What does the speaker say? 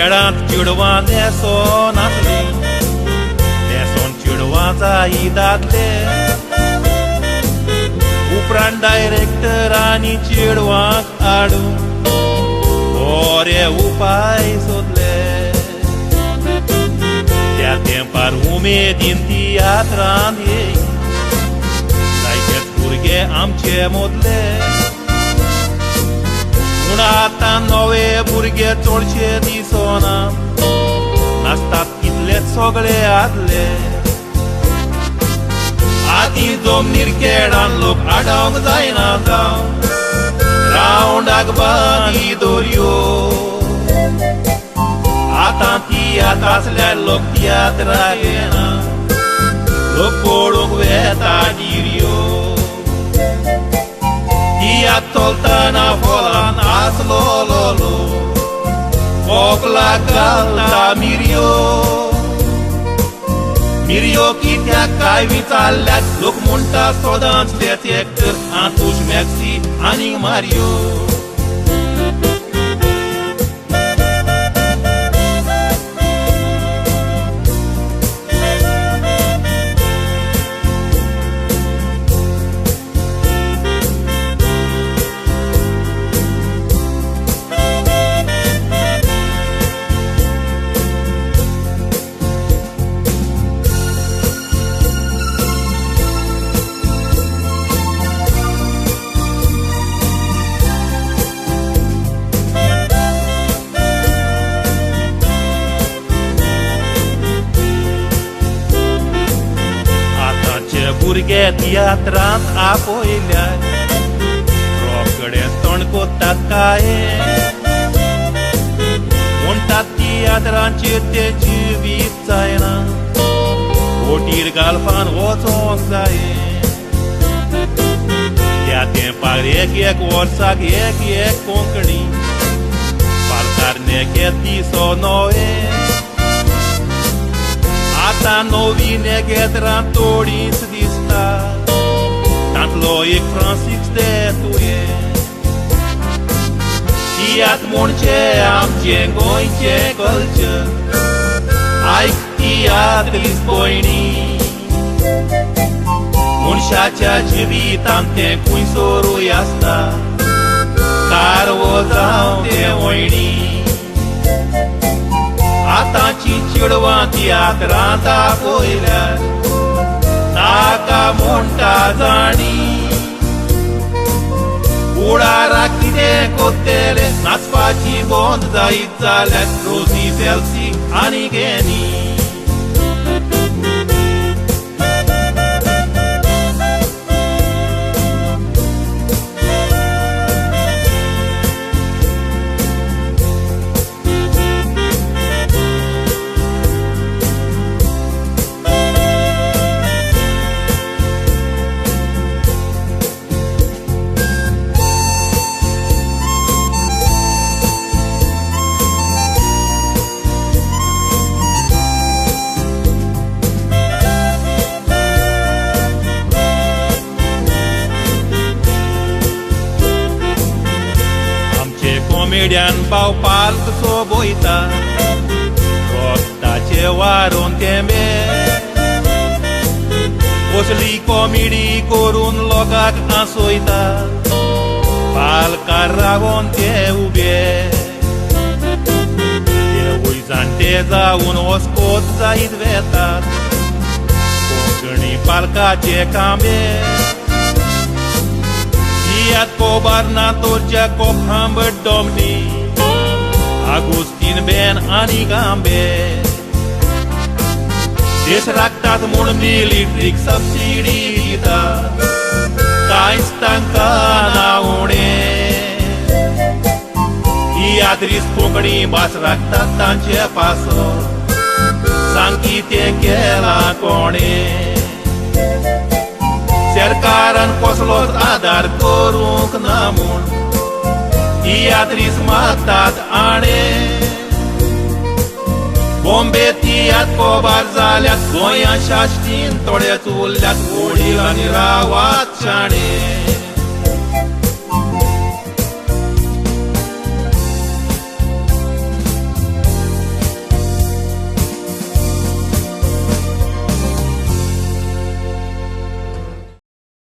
खेळांत चेडवां न्हेसोन आसलीं, न्हेसोन चेडवां जायी दादले. उपरांत डायरेक्टरांनी चेडवांक हाडून बरे उपाय सोदले. त्या तेंपार उमेदीन तियात्रांत येई जायतेच भुरगे आमचे मदले. पूण आतां नवे भुरगे चडशे दिसना, नाचतात तितलेच सगळे आदले. आदीं जमनीर खेळान लोक आडावंक जायना जावं, रावंडाक बांदी दोरयो. आतां तियात्र आसल्यार लोक तियात्राक येना, लोक पळोवंक वेता डिरयो. तियात्र चलतना फोलान आसलो लोलो, कोकलाक घालता मिरयो. मिरयो कित्याक काय विचारल्यार लोक म्हणटा सदांच तेच एक्टर आंतूश मॅक्सी आनी मारियो. भुरगे तियात्रांत आपयल्यार रोकडे तोंड कोत्तात काय, म्हणटात तियात्रांचेर ते जिवीत जायना, बोटीर घालपान वचोंक जाय. त्या तेंपार एक एक वर्साक एक एक कोंकणी पालकार नेगे दिसो नवे. आतां नवी नेगेत्रां थोडींच दिसता, तांतलो एक फ्रांसीस दे तुवें. तियात्र म्हणचे आमचें गोंयचें कल्चर, आयक तियात्रीस भयणी. मनशाच्या जिवितांत तें खुंयसरूय आसता, कारवो जावं तें वयणी. आतांची चेडवां तियात्रांत आपयल्यार नाका म्हणटा जाणी. फुडाराक कितें कोत्तेले नाचपाची बंद जायत जाल्यार रोजी सेल्सी आनी गेनी. कॉमेडियन भाव पाल्क सोबयता, रोगताचे वारोन तेंबे. कसली कॉमेडी करून लोकांक हांसयता, पालकार रावोन ते उबे. तेवूय जाणटे जावन वस्कोत जायत वेतात, कोंकणी पालकाचे कांबे. तियात्र कोबार ना तर जॅकोब हांबट डॉमनी, आगुस्तीन बेन आनी गांबे. देश राखतात म्हूण मिलिट्रीक सबसिडी दिता, कांयच तांकां ना उणें. तियात्रीस कोंकणी भास राखतात तांचे पासत, सांग कितें केलां कोणें. सरकारान कसलोच आदार करूंक ना म्हूण तियात्रीस मागतात आणें. बॉम्बे तियात्र कोबार जाल्यात, गोंयांत साश्टीन थोडेच उरल्यात, वडील आनी रावात शाणे.